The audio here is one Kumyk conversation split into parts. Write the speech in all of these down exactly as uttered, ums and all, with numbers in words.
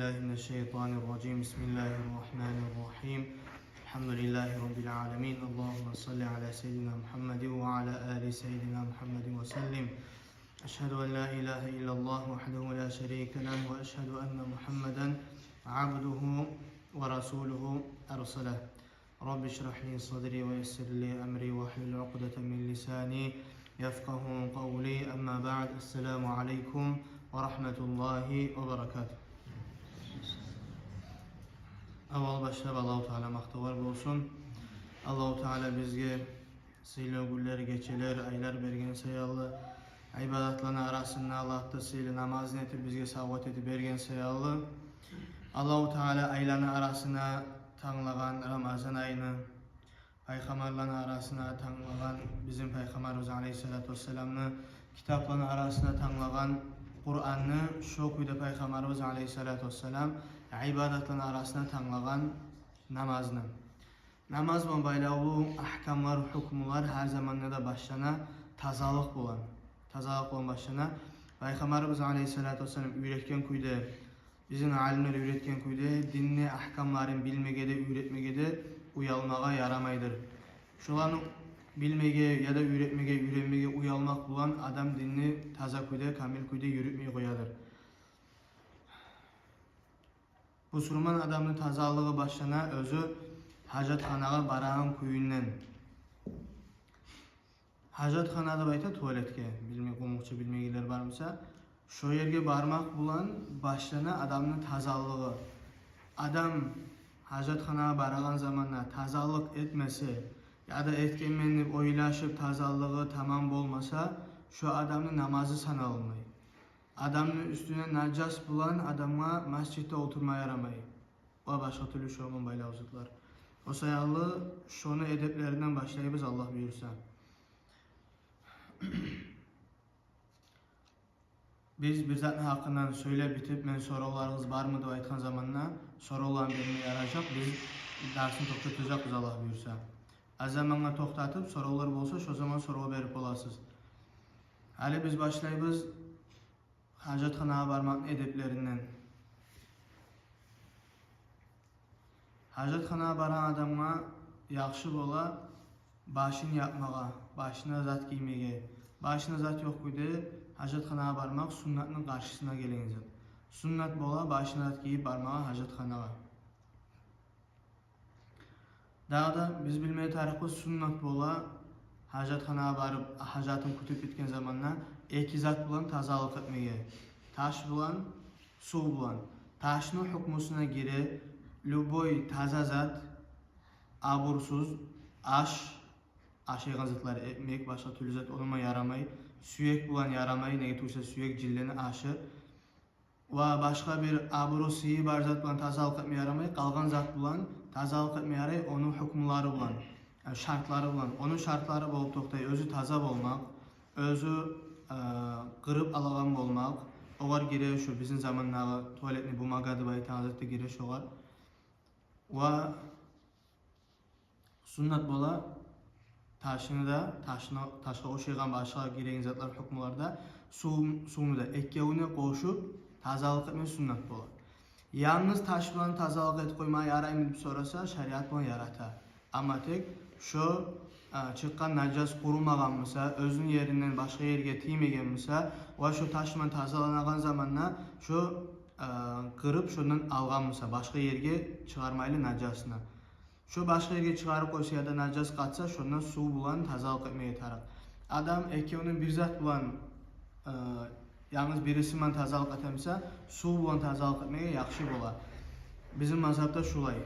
بالله من الشيطان الرجيم. بسم الله الرحمن الرحيم. الحمد لله رب العالمين. اللهم صل على سيدنا محمد وعلى آل سيدنا محمد وسلم. أشهد أن لا إله إلا الله وحده لا شريك له، وأشهد أن محمدا عبده ورسوله أرسله. رب اشرح لي صدري ويسر لي أمري واحلل عقدة من لساني يفقهوا قولي. أما بعد، السلام عليكم ورحمة الله وبركاته. Аввал башлап Аллагьу Таала макътавлар болсун. Аллагьу Таала бизге сыйлы гюнлер, гечелер, айлар берген саялы, ибадатланы арасында Аллагьны сыйлы намазын этип, бизге савгъат этип берген саялы, Аллагьу Таала айланы арасына танглагъан Рамазан айны, пайхаммарланы арасына танглагъан бизин пайхаммарыбыз алейгьиссалату вассаламны, китапланы арасына танглагъан Къуранны, шо кюйде пайхаммарыбыз алейгьиссалату вассалам ибадатланы арасына танглагъан намазны. Намаз булан байлавлу агькамлар, гьукмулар гьар заманда да башлана тазалыкъ булан. Тазалыкъ булан башлана. Пайхаммарыбыз алейгьиссалату вассалам уьйретген кюйде, бизин алимлер уьйретген кюйде, динни агькамларын билмеге де, уьйретмеге де уялмагъа ярамайдыр. Шоланы билмеге яда уьйретмеге, уьйренмеге уялмакъ булан адам динни таза кюйде, камил кюйде юрютмей къоядыр. Бусурман адамны тазалыгъы башлана оьзю гьажатханагъа барагъан кюйюнден. Гьажатхана деп айта туалетге, билмей, къумукъча билмегенлер бар буса, шо ерге бармакъ булан башлана адамны тазалыгъы. Адам гьажатханагъа барагъан заманда тазалыкъ этмесе, яда этгенмен деп ойлашып, тазалыгъы тамам болмаса, шо адамны намазы саналмай. Адамны уьстюне нажас булан адамгъа межитде олтурма ярамай. Ва башгъа тюрлю шо булан байлавлу затлар. О саялы шону эдеплеринден башлайбыз, Аллагь буюрса. Биз бир затны гьакъындан сёйлеп битип, мен соравларыгъыз бармы деп айтгъан заманда, соравланы берме яражакъ, биз дарсны токътатажакъбыз, Аллагь буюрса. Аз замангъа токътатып, соравлар болса, шо заман сорав берип боласыз. Гьали биз башлайбыз гьажатханагъа бармакъны эдеплеринден. Гьажатханагъа барагъан адамгъа яхшы бола башын япмагъа, башына зат гиймеге. Башына зат ёкъ кюйде гьажатханагъа бармакъ суннатны къаршысына гелеген зат. Суннат бола башына зат гийип бармагъа гьажатханагъа. Дагъы да биз билмеге тарыкъбыз, суннат бола гьажатханагъа барып, гьажатын кютюп битген заманда эки зат булан тазалыкъ этмеге: таш булан, сув булан. Ташны гьукмусуна гире любой таза зат, абурсуз аш, ашайгъан затлар, экмек, башгъа тюрлю зат, ону булан ярамай. Сюек булан ярамай, неге тюгюл де сюек жинлени ашы. Ва башгъа бир абуру, сыйы бар зат булан тазалыкъ этме ярамай, къалгъан зат булан тазалыкъ этме ярай, ону гьукмулары булан, э, шартлары булан. Ону шартлары болуп токътай: оьзю таза болмакъ, оьзю, э, къырып алагъан болмакъ, огъар гире шу бизин замандагъы туалетный бумага деп айтагъан зат да гире шогъар. Ва суннат бола ташны да, ташны, ташгъа ошайгъан башгъа гиреген затлар гьукмуларда, сув, сувну да, эккевюн де къошуп тазалыкъ этме суннат бола. Янгыз таш булан тазалыкъ этип къоймагъа яраймы деп сораса, шариат булан ярата. Амма тек шо, а, чыкъгъан нажас къурумагъан буса, оьзюню еринден башгъа ерге тиймеген буса, ва шо таш булан тазаланагъан заманда шо, а, къырып шондан алгъан буса, башгъа ерге чыгъармайлы нажасны. Шо башгъа ерге чыгъарып къойса яда нажас къатса, шонда сув булан тазалыкъ этмеге тарыкъ. Адам эккевюн бир зат булан, э, янгыз бириси булан тазалыкъ этемиса, сув булан тазалыкъ этмеге яхшы бола. Бизин мазгьабда шулай.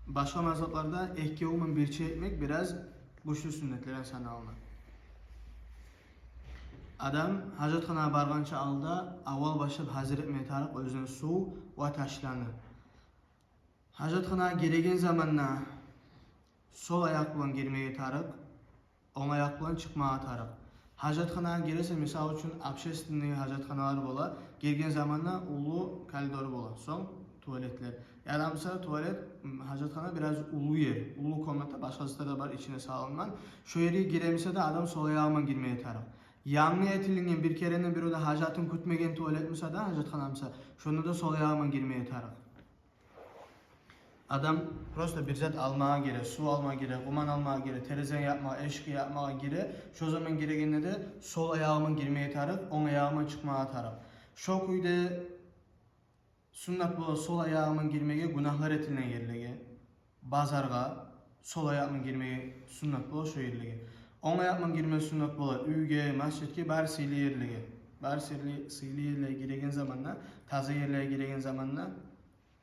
Башгъа мазгьабларда эккевюн бирче этмек бираз гючлю сюннетлерден саналына. Адам гьажатханагъа баргъанча алда аввал башлап гьазир этмеге тарыкъ оьзюне сув ва ташланы. Гьажатханагъа гиреген заманда сол аякъ булан гирмеге тарыкъ, онг аякъ булан чыкъмагъа тарыкъ. Гьажатханагъа гиресе, мисал учун, общественный гьажатханалар бола, гирген заманда уллу коридор бола, сонг туалетлер. Яда буса туалет, м, гьажатхана бираз уллу ер, уллу комната, башгъа затлар да бар ичине салынгъан. Шо ерге гиремиса да, адам сол аягъы булан гирмеге тарыкъ. Янгы этилинген, бир керенден биревде гьажатын кютмеген туалет буса да, гьажатхана буса, шонда да сол аягъы булан гирмеге тарыкъ. Адам просто бир зат алмагъа гире, сув алмагъа гире, къуман алмагъа гире, терезени япмагъа, эшикни япмагъа гире. Шо заман гирегенде де сол аягъы булан гирмеге тарыкъ, онг аягъы булан чыкъмагъа тарыкъ. Шо кюйде суннат бола сол аягъы булан гирмеге гюнагьлар этилинген ерлеге, базаргъа, сол аягъы булан гирмеге суннат бола шо ерлеге. Онг аягъы булан гирме суннат бола уьйге, межитге, бары сыйлы ерлеге. Бары сыйлы, сыйлы ерлеге гиреген заманда, таза ерлеге гиреген заманда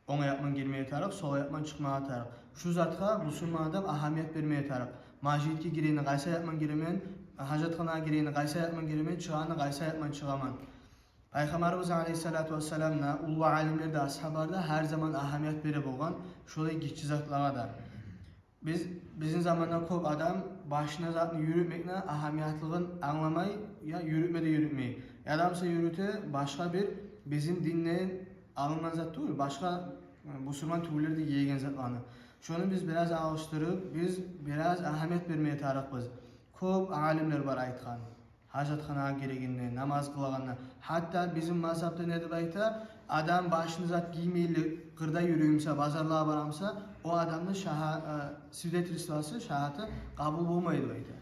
онг аягъы булан гирмеге тарыкъ, сол аягъы булан чыкъмагъа тарыкъ. Шу затгъа бусурман адам агьамият бермеге тарыкъ. Межитге гирегенде къайсы аягъы булан гиремен, гьажатханагъа гирегенде къайсы аягъы булан гиремен, чыгъагъанда къайсы аягъы булан чыгъаман. Пайхаммарыбыз алейгьиссалату вассалам да, уллу алимлер де, асгьабалар да гьар заман агьамият бере болгъан шолай гиччи затлагъа да. Биз, бизин заманда кёп адам башына затны юрютмекни агьамиятлыгъын англамай, я юрютме де юрютмей. Яда буса юрюте башгъа бир бизин динден алынгъан зат тюгюл, башгъа, э, бусурман тюгюллер де гийеген затланы. Шону биз бираз алышдырып, биз бираз агьамият бермеге тарыкъбыз. Кёп алимлер бар айтгъан. Гьажатханагъа гирегенде, намаз къылагъанда. Гьатта бизин мазгьабда не деп айта? Адам башына зат гиймейли къырда юрюй буса, базарлагъа бара буса, о адамны шагьа-, э, свидетельствосу, шагьаты къабул болмай деп айта.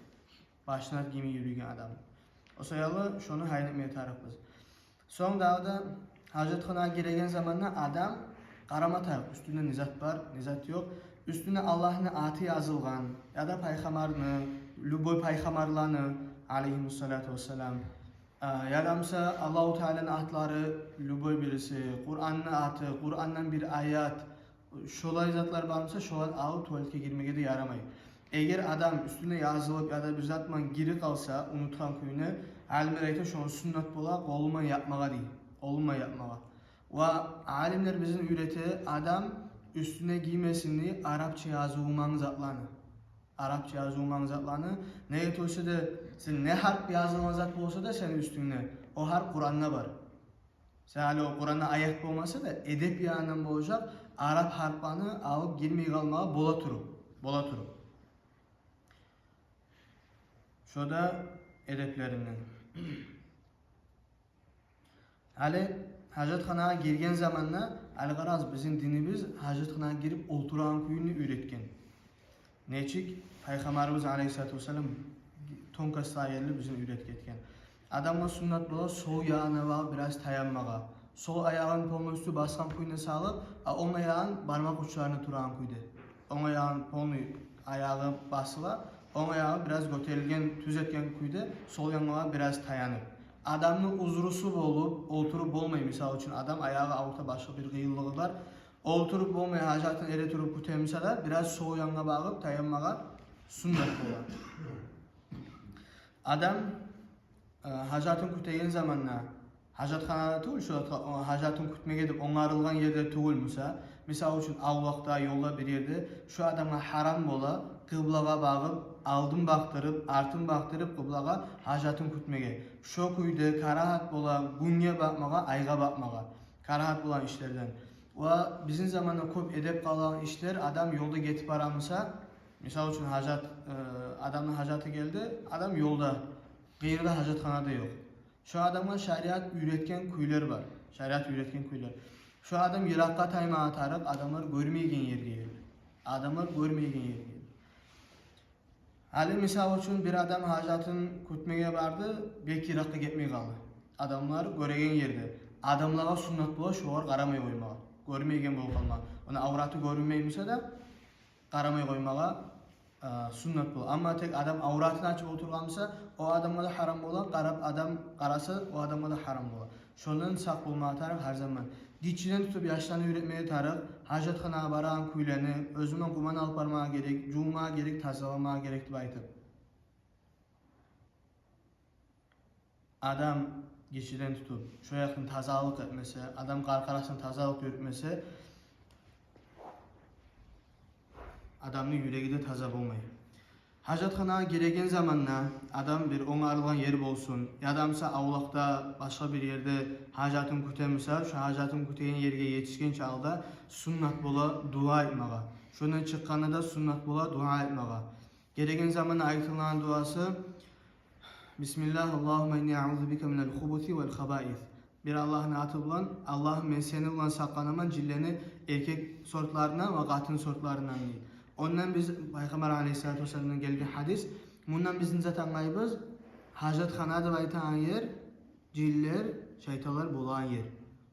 Башына зат гиймей юрюйген адам. О саялы шону гьайын этмеге тарыкъбыз. Сонг дагъы да гьажатханагъа гиреген заманда адам къарама тарыкъ, уьстюнде не зат бар, не зат ёкъ. Уьстюнде Аллагьны аты язылгъан, яда пайхаммарны, любой пайхаммарланы, алейгьимуссалату вассалам, а, яда буса Аллагьу Тааланы атлары, любой бириси, Къуранны аты, Къурандан бир аят, шолай затлар бар буса, шоланы алып туалетге гирмеге де ярамай. Эгер адам уьстюне язылып яда бир зат булан гирип къалса, унутгъан кюйню, алимлер айта, шону суннат бола къолу булан япмагъа дей. Къолу булан япмагъа. Ва алимлер бизин уьйрете, адам уьстюне гиймесин дей арапча языву булан затланы. Арапча языву булан затланы. Неге тюгюл де, сен не гьарп язылгъан зат болса да сени уьстюнгде, о гьарп Къуранда бар. Сен гьали о Къуранда аят болмаса да, эдеп янындан болажакъ, арап гьарпланы алып гирмей къалмагъа бола туруп, бола туруп. Шо да эдеплеринден. Гьали гьажатханагъа гирген заманда, гьали къарагъыз, бизин динибиз гьажатханагъа гирип олтурагъан кюйню уьйретген. Нечик Пайхаммарыбыз алейгьиссалату вассалам тонкостлагъа ерли бизин уьйретип гетген. Адамгъа суннат бола сол ягъына багъып бираз таянмагъа. Сол аягъын полностью басгъан кюйде салып, а онг аягъын бармакъ учларына турагъан кюйде. Онг аягъын полный аягъы басыла, онг аягъы бираз гётерилген, тюз этген кюйде сол янгъа бираз таянып. Адамны узрусу болуп, олтуруп болмай, мисал учун, адам аягъы аврута, башгъа бир къыйынлыгъы бар, олтуруп болмай, гьажатын эретуруп кюте буса да, бираз сол янгъа багъып таянмагъа суннат бола. Адам, э, гьажатын кютеген заманда, гьажатханада тюгюл, шо затгъа, о, гьажатын кютмеге деп онгарылгъан ерде тюгюл буса, мисал учун, авлакъда, ёлда, бир ерде, шо адамгъа гьарам бола къыблагъа багъып, алдын бакъдырып, артын бакъдырып къыблагъа гьажатын кютмеге. Шо кюйде карагьат бола гюнге бакъмагъа, айгъа бакъмагъа. Карагьат болгъан ишлерден. Ва бизин заманда кёп эдеп къалагъан ишлер, адам ёлда гетип бара буса, мисал учун, гьажат, э, адамны гьажаты гелди, адам ёлда, къыйырда гьажатхана да ёкъ. Шо адамгъа шариат уьйретген кюйлер бар. Шариат уьйретген кюйлер. Шо адам йыракъгъа таймагъа тарыкъ, адамлар гёрмейген ерге. Адамлар гёрмейген ерге. Гьали, мисал учун, бир адам гьажатын кютмеге барды, бек йыракъгъа гетмей къалды. Адамлар гёреген ерде. Адамлагъа суннат бола шогъар къарамай къоймагъа. Гёрмейген болуп къалмагъа. Ону авраты гёрюнмей буса да, къарамай къоймагъа, а, суннат бола. Амма тек адам авратын ачып олтургъан буса, о адамгъа да гьарам бола, къарап адам къараса, о адамгъа да гьарам бола. Шондан сакъ болмагъа тарыкъ гьар заман. Гиччиден тутуп яшланы уьйретмеге тарыкъ, гьажатханагъа барагъан кюйлени, оьзюнг булан къуман алып бармагъа герек, жувунмагъа герек, тазаламагъа герек деп айтып. Адам гиччиден тутуп шо якъны тазалыкъ этмесе, адам къаркъарасын тазалыкъ юрютмесе, адамны юреги де таза болмай. Гьажатханагъа гиреген заманда адам бир онгарылгъан ер болсун, яда буса авлакъда, башгъа бир ерде гьажатын кюте буса, шо гьажатын кютеген ерге етишгенче алда суннат бола дуа айтмагъа. Шондан чыкъгъанда да суннат бола дуа айтмагъа. Гиреген заманда айтылагъан дуасы: Бисмиллагь, Аллагьумма инни аузу бика миналь хубуси валь хабаис. Бир Аллагьны аты булан, Аллагьым, мен сени булан сакъланаман жинлени эркек сортларындан ва къатын сортларындан, дей. Ондан биз, Пайхаммар алейгьиссалату вассаламдан гелген гьадис, мундан биз не зат англайбыз? Гьажатхана деп айтагъан ер жинлер, шайтанлар болагъан ер.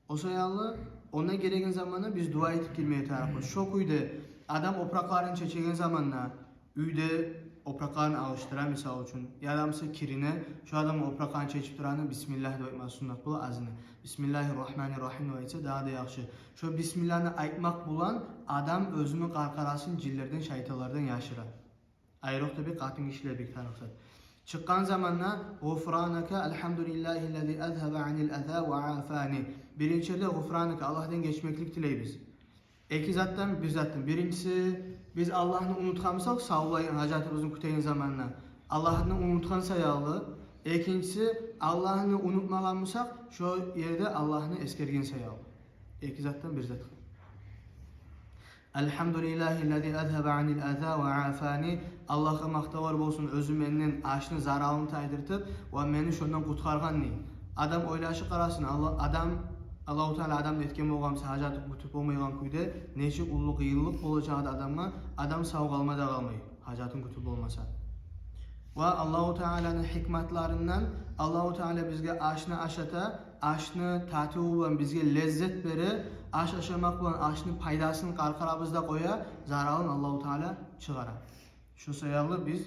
О саялы онда гиреген заманда биз дуа этип гирмеге тарыкъбыз. Шо кюйде адам опуракъларын чечеген заманда, уьйде опуракъларын алышдыра, мисал учун, яда буса кирине, шо адам опуракъларын чечип турагъанда бисмиллагь деп айтмагъа суннат бола азына. Бисмиллагьир рагьманир рагьим деп айтса, дагъы да яхшы. Шо бисмиллагьны айтмакъ булан адам оьзюню къаркъарасын жинлерден, шайтанлардан яшыра. Айрокъда бир къатын гишилер бир тарыкъ зат. Чыкъгъан заманда гъуфранака, альгьамдулиллагьиллази азгьаба анни аль-аза ва афани. Биринчи ерде гъуфранака, Аллагьдан гечмеклик тилейбиз. Эки затдан, бир затдан. Биринчиси, биз Аллагьны унутгъан бусакъ, савлайгъан, гьажатыбызны кютеген заманда Аллагьны унутгъан саялы. Экинчиси, Аллагьны унутмагъан бусакъ, шо ерде Аллагьны эсгерген саялы. Эки затдан бир затгъа. Альгьамдулиллагьиллази азгьаба анни аль-аза ва афани. Аллагьгъа макътавлар болсун, оьзю менден ачны, заралны тайдыртып, ва мени шондан къутгъаргъан, дей. Адам ойлашып къарасын, Алла-, адам, Аллагьу Таала адамны этген болгъан буса, гьажатын кютюп болмайгъан кюйде, нечик уллу къыйынлыкъ болажакъ эди адамгъа, адам сав къалма да къалмай, гьажатын кютюп болмаса. Ва Аллагьу Тааланы гьикматларындан, Аллагьу Таала бизге ашны ашата, ашны татыву булан бизге леззет бере, аш ашамакъ булан ашны пайдасын къаркъарабызда къоя, заралын Аллагьу Таала чыгъара. Шо саялы биз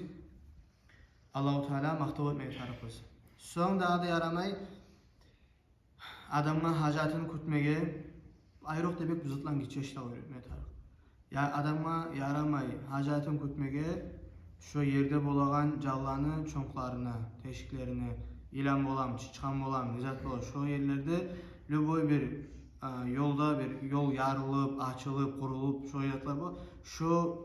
Аллагьу Таалагъа макътав этмеге тарыкъбыз. Сонг дагъы да ярамай адамгъа гьажатын кютмеге, айрокъда бек бу затланы гиччи яшларгъа уьйретмеге тарыкъ. Я, адамгъа ярамай гьажатын кютмеге шо ерде болагъан жанланы чонкъларына, тешиклерине, йылан боламы, чычгъан боламы, не зат бола, шо ерлерде любой бир, а, ёлда бир ёл ярылып, ачылып, къурулуп, шо затлар бола, шо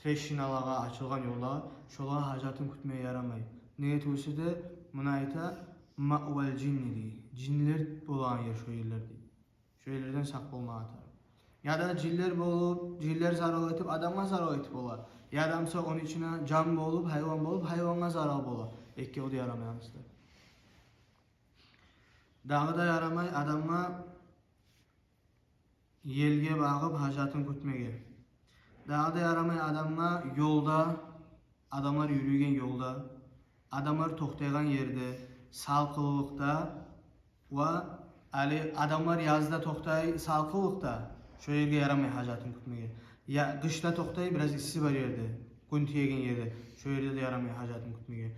трещиналагъа, ачылгъан ёллагъа, шолагъа гьажатын кютмеге ярамай. Неге тюгюл эсе де, муна айта, маъваль жинни дей. Жинлер болагъан ер шо ерлер дей. Шо ерлерден сакъ болмагъа тарыкъ. Яда жинлер болуп, жинлер зарал этип, адамгъа зарал этип бола. Яда буса ону ичине жан болуп, гьайван болуп, гьайвангъа зарал бола. Экевю де ярамай, арслар. Дагъы да ярамай адамгъа елге багъып гьажатын кютмеге. Дагъы да ярамай адамгъа ёлда, адамлар юрюйген ёлда, адамлар токътайгъан ерде, салкъынлыкъда ва гьали адамлар язда токътай салкъынлыкъда, шо ерге ярамай гьажатын кютмеге. Я къышда токътай бираз исси бар ерде, гюн тиеген ерде, шо ерде де ярамай гьажатын кютмеге.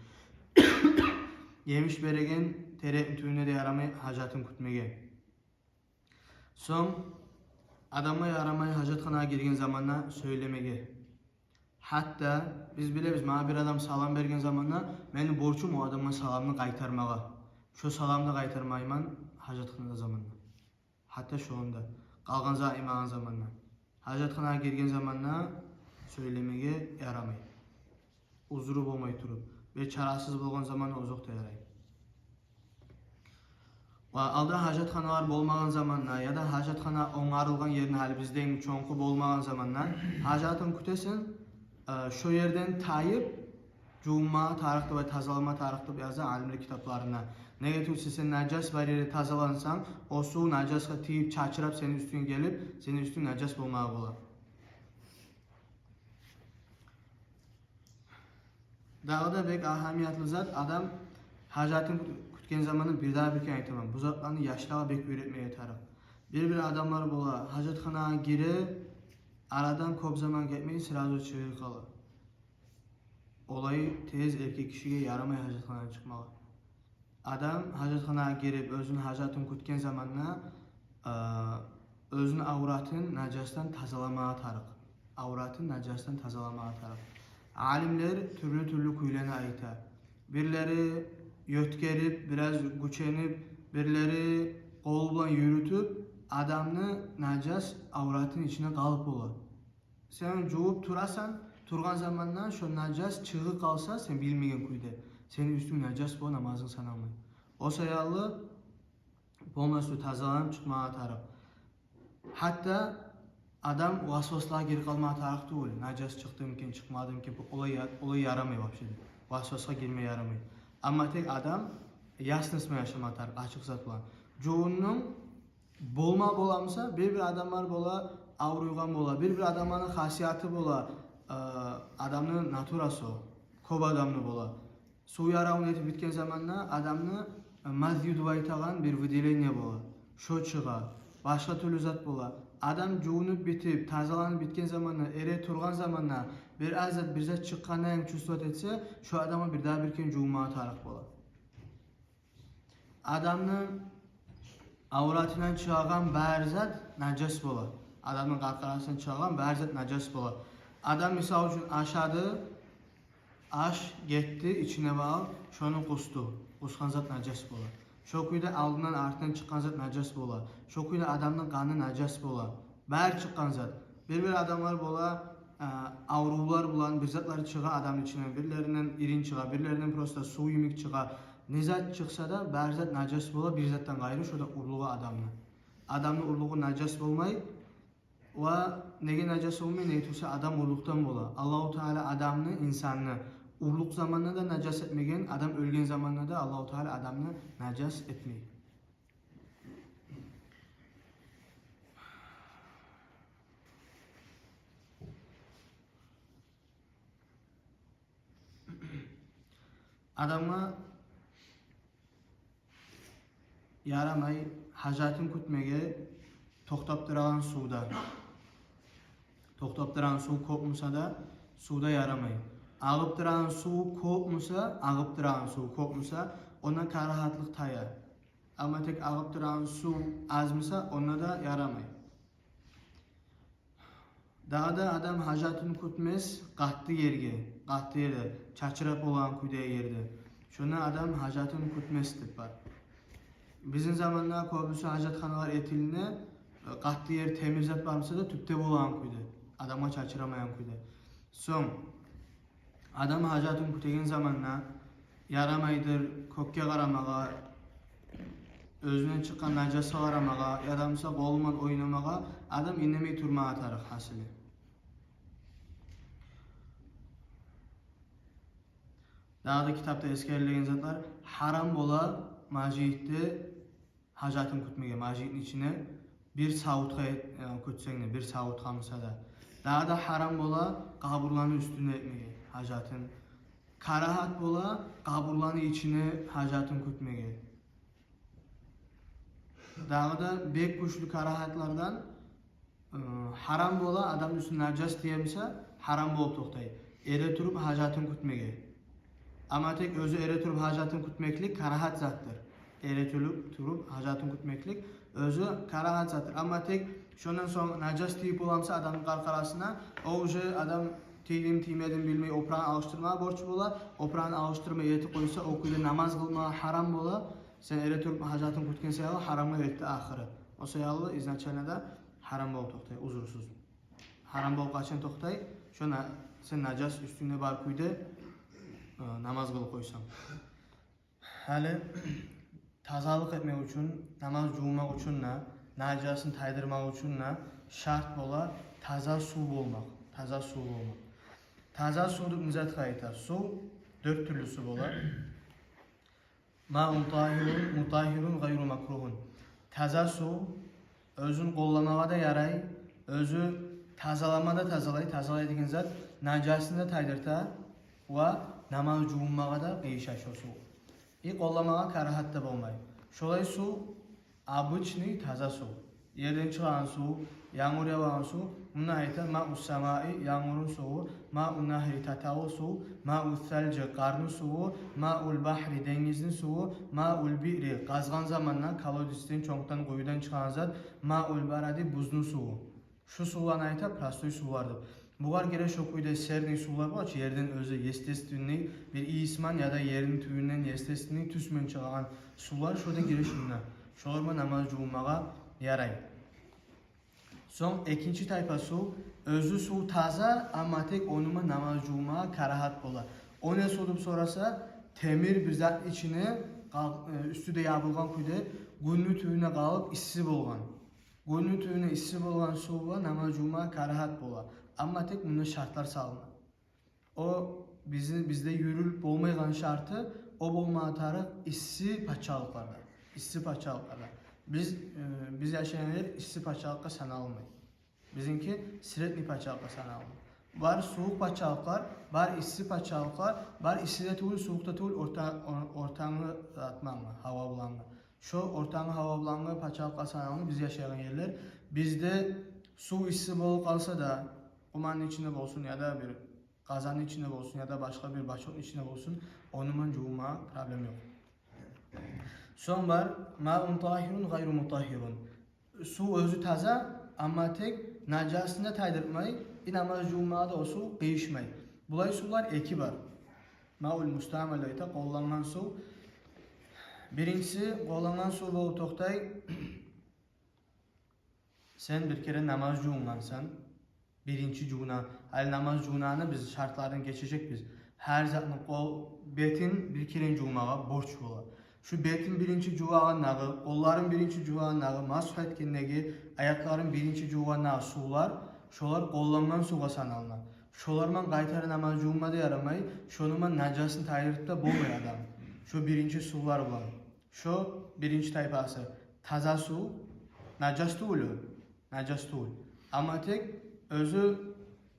Емиш береген терекни тюбюнде де ярамай гьажатын кютмеге. Сонг адамгъа ярамай гьажатханагъа гирген заманда сёйлемеге. Гьатта биз билебиз, магъа бир адам салам берген заманда, мени борчум о адамгъа саламны къайтармагъа. Шо саламны къайтармайман гьажатханада заманда. Гьатта шонда, къалгъан зат йимагъан заманда. Гьажатханагъа гирген заманда сёйлемеге ярамай. Узру болмай туруп, бир чарасыз болгъан заман озокъда ярай. Ва алда гьажатханалар болмагъан заманда, яда гьажатхана онгарылгъан ерни гьали бизден чонкъу болмагъан заманда, гьажатын кютесен, э, шо ерден тайып, жувунмагъа тарыкъ деп, тазаланма тарыкъ деп яза алимлер китапларында. Неге тюгюл эсе сен нажас бар ерде тазалансанг, о сув нажасгъа тийип, чачырап сени уьстюнге гелип, сени уьстюнг нажас болмагъа бола. Дагъы да бек агьамиятлы зат, адам гьажатын кютген заманда бир дагъы бир керен айтаман, бу затланы яшлагъа бек уьйретмеге тарыкъ. Бир-бир адамлар бола, гьажатханагъа гире, арадан кёп заман гетмей, сразу чыгъып къала. Олай тез эркек гишиге ярамай гьажатханадан чыкъмагъа. Адам гьажатханагъа гирип, оьзюню гьажатын кютген заманда, э, оьзюню авратын нажасдан тазаламагъа тарыкъ. Авратын нажасдан тазаламагъа тарыкъ. Алимлер тюрлю-тюрлю кюйлени айта. Бирлери ётгерип, бираз гюченип, бирлери къолу булан юрютюп, адамны нажас авратыны ичинде къалып бола. Сен жувуп турасан, тургъан заманда шо нажас чыгъып къалса, сен билмеген кюйде, сени уьстюнг нажас бола, намазынг саналмай. О саялы полностью тазаланып чыкъмагъа тарыкъ. Гьатта адам васваслагъа гирип къалмагъа тарыкъ тюгюл, нажас чыкъдымы экен, чыкъмадымы экен, олай я-, олай ярамай вообще. Васвасгъа гирме ярамай. Амма тек адам ясность булан яшама тарыкъ, ачыкъ зат булан. Жувунув болма боламыса, бир-бир адамлар бола, авруйгъан бола, бир-бир адамланы хасияты бола, э, адамны натурасы о, кёп адамны бола. Сув яравун этип битген заманда адамны, э, мазью деп айтагъан бир выделение бола. Шо чыгъа, башгъа тюрлю зат бола. Адам жувунуп битип, тазаланып битген заманда, эретургъан заманда, бир аз зат, бир зат чыкъгъандан чувствовать этсе, шо адамгъа бирдагъы бир керен жувунмагъа тарыкъ бола. Адамны авратындан чыгъагъан бары зат нажас бола. Адамны къаркъарасындан чыгъагъан бары зат нажас бола. Адам, мисал учун, ашады, аш гетди, ичине багъып, шону къусду. Къусгъан зат нажас бола. Шо кюйде алдындан, артындан чыкъгъан зат нажас бола. Шо кюйде адамны къаны нажас бола. Бары чыкъгъан зат. Бир-бир адамлар бола, а, аврувлар булан бир затлар чыгъа адамны ичинден. Бирлеринден ирин чыгъа, бирлеринден просто сув йимик чыгъа. Не зат чыкъса да, бары зат нажас бола, бир затдан къайры, шо да урлугъу адамны. Адамны урлугъу нажас болмай. Ва неге нажас болмай? Неге тюгюл эсе, адам урлукъдан бола. Аллагьу Таала адамны, инсанны урлукъ заманда да нажас этмеген, адам оьлген заманда да Аллагьу Таала адамны нажас этмей. Адамгъа ярамай гьажатын кютмеге токътап турагъан сувда. Токътап турагъан сув кёпмюсе де, сувда ярамай. Агъып турагъан сув кёпмюсе, агъып турагъан сув кёпмюсе, онда карагьатлыкъ тая. Амма тек агъып турагъан сув азмыса, онда да ярамай. Дагъы да адам гьажатын кютмес къатты ерге, къатты ерде, чачырап болагъан кюйде ерде. Шонда адам гьажатын кютмес деп бар. Бизин заманда кёбюсю гьажатханалар этилине, къатты ер, темир зат бармыса да, тюпде болагъан кюйде, адамгъа чачырамайгъан кюйде. Сонг, адам гьажатын кютеген заманда ярамайдыр кёкге къарамагъа, оьзюнден чыкъгъан нажасгъа къарамагъа, яда буса къолу булан ойнамагъа, адам инемей турмагъа тарыкъ гьасили. Дагъы да китапда эсгерилеген затлар: гьарам бола межитде гьажатын кютмеге, межитни ичине бир савутгъа эт-, э, кютсенг де, бир савутгъа буса да. Дагъы да гьарам бола къабурланы уьстюнде этмеге гьажатын. Карагьат бола къабурланы ичине гьажатын кютмеге. Дагъы да бек гючлю карагьатлардан, э, гьарам бола, адамны уьстюне нажас тие буса, гьарам болуп токътай эретуруп гьажатын кютмеге. Амма тек оьзю эретуруп гьажатын кютмеклик карагьат затдыр. Эретуруп, туруп гьажатын кютмеклик оьзю карагьат затдыр. Амма тек шондан сонг нажас тийип бола буса адамны къаркъарасына, о уже адам тийдим, тиймедим билмей, опурагъын алышдырмагъа борч бола. Опурагъын алышдырмай этип къойса, о кюйде намаз къылмагъа гьарам бола. Сен эретуруп гьажатын кютген саялы гьарамгъа етди ахыры. О саялы изначально да гьарам болуп токътай, узурсуз. Гьарам болуп къачан токътай? Шо на-, сен нажас уьстюнгде бар кюйде, э, намаз къылып къойсанг. Гьали тазалыкъ этмек учун, намаз жувунмакъ учун да, нажасын тайдырмакъ учун да шарт бола таза сув болмакъ, таза сув болмакъ. Таза сув деп не затгъа айта? Сув дёрт тюрлюсю бола. Маун тагьирун, мутагьирун, гъайру макругьин. Таза сув оьзюн къолламагъа да ярай, оьзю тазалама да тазалай. Тазалай деген зат, нажасын да тайдырта ва намаз жувунмагъа да къыйыша шо сув. И къолламагъа карагьат да болмай. Шолай сув обычный таза сув. Ерден чыгъагъан сув, янгур явагъан сув, муна айта: маус самаи, янгурну суву, маун нагьри, татавул сув, маус сальжи, къарны суву, маул бахри, денгизни суву, маул биъри, къазгъан заманда колодецден, чонкъдан, къуюдан чыгъагъан зат, маул баради, бузну суву. Шу сувланы айта простой сувлар деп. Бугъар гире шо кюйде серный сувлар бар чы, ерден оьзю естественный бир ийис булан яда ерни тюбюнден естественный тюс булан чыгъагъан сувлар, шо да гире шунда. Шолар булан намаз жувунмагъа ярай. Сонг экинчи тайпа сув, оьзю сув таза, амма тек ону булан намаз жувунмагъа карагьат бола. О не сув деп сораса, темир бир затны ичине къал-, э, уьстю де ябылгъан кюйде, гюнню тюбюне къалып исси болгъан. Гюнню тюбюне исси болгъан сув булан намаз жувунмагъа карагьат бола. Амма тек мунда шартлар салына. О бизин, бизде юрюлюп болмайгъан шарты, О болмагъа тарыкъ исси пачалыкъларда. Исси пачалыкъларда. Биз, э, биз яшайгъан ер исси пачалыкъгъа саналмай. Бизинки средний пачалыкъгъа саналмай. Бар сувукъ пачалыкълар, бар исси пачалыкълар, бар исси де тюгюл, сувукъ да тюгюл, орта-, ор-, ортангъы зат булангъы, гьава булангъы. Шо ортангъы гьава булангъы пачалыкъгъа саналынып биз яшайгъан ерлер. Бизде сув исси болуп къалса да, къуманны ичинде болсун, яда бир къазанны ичинде болсун, яда башгъа бир бачокну ичинде болсун, ону булан жувунмагъа проблема ёкъ. Сонг бар, маун тагьирун гъайру мутагьгьирун. Сув оьзю таза, амма тек нажасны тайдыртмай, и намаз жувунмагъа да о сув къыйышмай. Булай сувлар эки бар. Маул мустаъмал деп айта, къоллангъан сув. Биринчиси къоллангъан сув болуп токътай. Сен бир керен намаз жувунгъансан, биринчи жувуна, гьали намаз жувунагъаны биз шартларын гечежекбиз. Гьар затны къол, бетин бир керен жувмагъа борч бола. Шу бетин биринчи жувагъандагъы, къолларын биринчи жувагъандагъы, масгь этгендеги, аякъларын биринчи жувгъандагъы сувлар, шолар къоллангъан сувгъа саналына. Шолар булан къайтара намаз жувунма да ярамай, шону булан нажасны тайдырып да болмай адам. Шо биринчи сувлар булан. Шо биринчи тайпасы. Таза сув, нажас тюгюл о, нажас тюгюл. Амма тек оьзю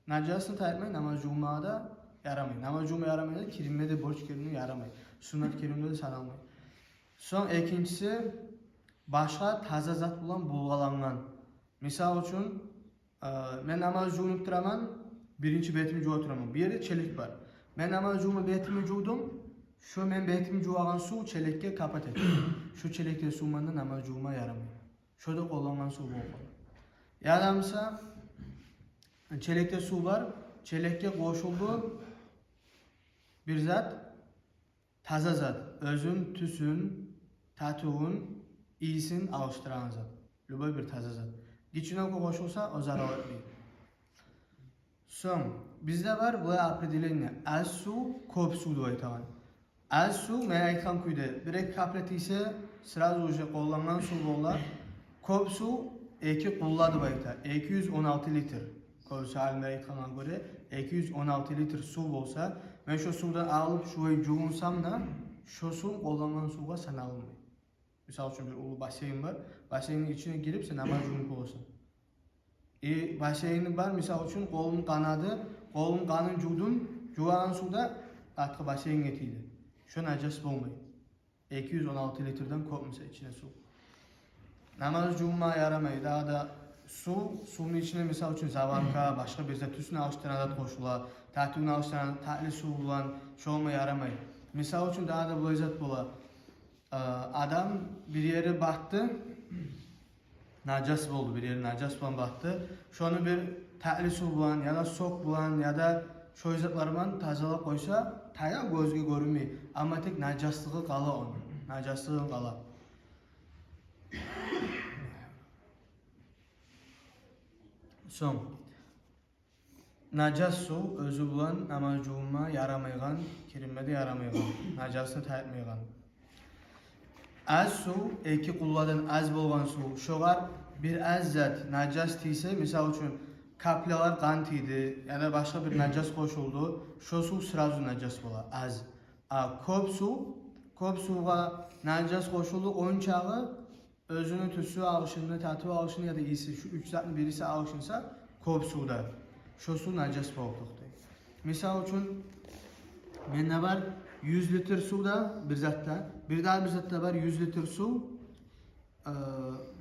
нажасны тайдыртмай намаз жувунмагъа да ярамай. Намаз жувунма ярамай да, киринме де, борч киринме ярамай. Суннат киринме де саналмай. Сонг экинчиси, башгъа таза зат булан булгъалангъан. Мисал учун, э, мен намаз жувунуп тураман, биринчи бетимни жува тураман. Бу ерде челек бар. Мен намаз жувунма бетимни жувдум, шо мен бетимни жувагъан сув челекге капать этди. Шо челекдеги сув булан да намаз жувунма ярамай. Шо да къоллангъан сув болуп къала. Яда буса, челекде сув бар, челекге къошулду бир зат, таза зат, оьзюн, тюсюн, татывун, ийисин алышдырагъан зат. Любой бир таза зат. Гиччинокъ къошулса, о зарал этмей. Сонг, бизде бар булай определение. Аз сув, кёп сув деп айтагъан. Аз сув, мен айтгъан кюйде, бир-эки капля тийсе, сразу уже къоллангъан сув бола. Кёп сув, эки къулла деп айта, эки юз он алты литр. Кёбюсю алимлер айтгъангъа гёре, эки юз он алты литр сув болса, мен шо сувдан алып шулай жувунсам да, шо сув къоллангъан сувгъа саналмай. Мисал учун, бир уллу бассейн бар, бассейнни ичине гирип сен намаз жувунуп боласан. И бассейни бар, мисал учун, къолунг къанады, къолунг къанын жувдунг, жувагъан сув да артгъы бассейнге тийди. Шо нажас болмай. Эки юз он алты литрден кёп буса ичине сув. Намаз жувунма ярамай, дагъы да сув, сувну ичине, мисал учун, заварка, башгъа бир зат, тюсюн алышдырагъан зат къошула, татывун алышдырагъан, татли сув булан, шо болма ярамай. Мисал учун, дагъы да булай зат бола. Э, адам бир ери батды, нажас болду, бир ери нажас булан батды. Шону бир татли сув булан, яда сок булан, яда шо затлар булан тазалап къойса, тая, гёзге гёрюнмей. Амма тек нажаслыгъы къала ону. Нажаслыгъы къала. Сонг. Нажас сув оьзю булан намаз жувунма ярамайгъан, киринме де ярамайгъан, нажасны тайдыртмайгъан. Аз сув, эки къулладан аз болгъан сув, шогъар бир аз зат, нажас тийсе, мисал учун, каплялар къан тийди, яда башгъа бир нажас къошулду, шо сув сразу нажас бола, аз. А кёп сув, кёп сувгъа нажас къошулду, ончакъы оьзюню тюсю алышынды, татыву алышынды яда ийиси, шу уьч затны бириси алышынса, кёп сувда, шо сув нажас болуп токътай. Мисал учун, менде бар юз литр сув да бир затда, бир дагъы бир затда бар юз литр сув, э,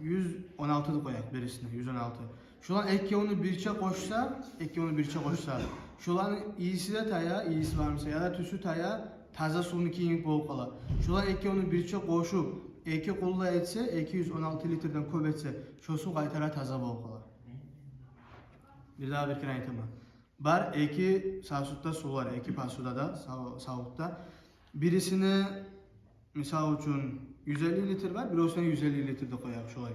юз он алты да къояйыкъ бирисине, юз он алты. Шуланы экевюню бирче къошса, экевюню бирче къошса, шуланы ийиси де тая, ийиси бар буса, яда тюсю тая, таза сувну кийимик болуп къала. Шуланы экевюню бирче къошуп, эки къулла этсе, эки юз он алты литрден кёп этсе, шо сув къайтара таза болуп къала. Бир дагъы бир керен айтаман. Бар эки сосудда сувлар, эки посудада, сав-, савутда. Бирисине, мисал учун, юз элли литр бар, бирисине юз элли литр де къояйыкъ шолай.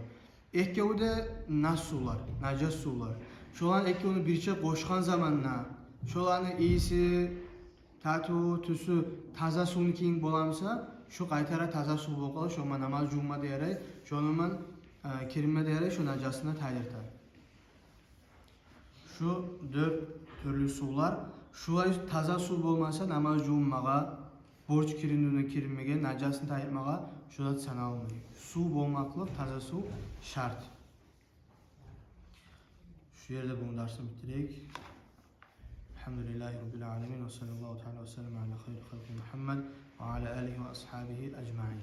Экевю де нас сувлар, нажас сувлар. Шоланы экевюню бирче къошгъан заманда, шоланы ийиси, татыву, тюсю таза сувну кийимик бола буса, шо къайтара таза сув болуп къала, шону булан намаз жувунма да ярай, шону булан, э, киринме де ярай, шо нажасны тайдырта. Шу дёрт тюрлю сувлар. Шулай таза сув болмаса намаз жувунмагъа, борч киринивден киринмеге, нажасын тайдырмагъа шо зат саналмай. Сув болмакълыкъ, таза сув шарт. Шу ерде бугюн дарсны битирейик. Альгьамдулиллагьи раббиль аламин. Ва саллаллагьу таала ва саллам аля хайри халкъи Мугьаммад ва аля алигьи ва асгьабигьи ажмаин.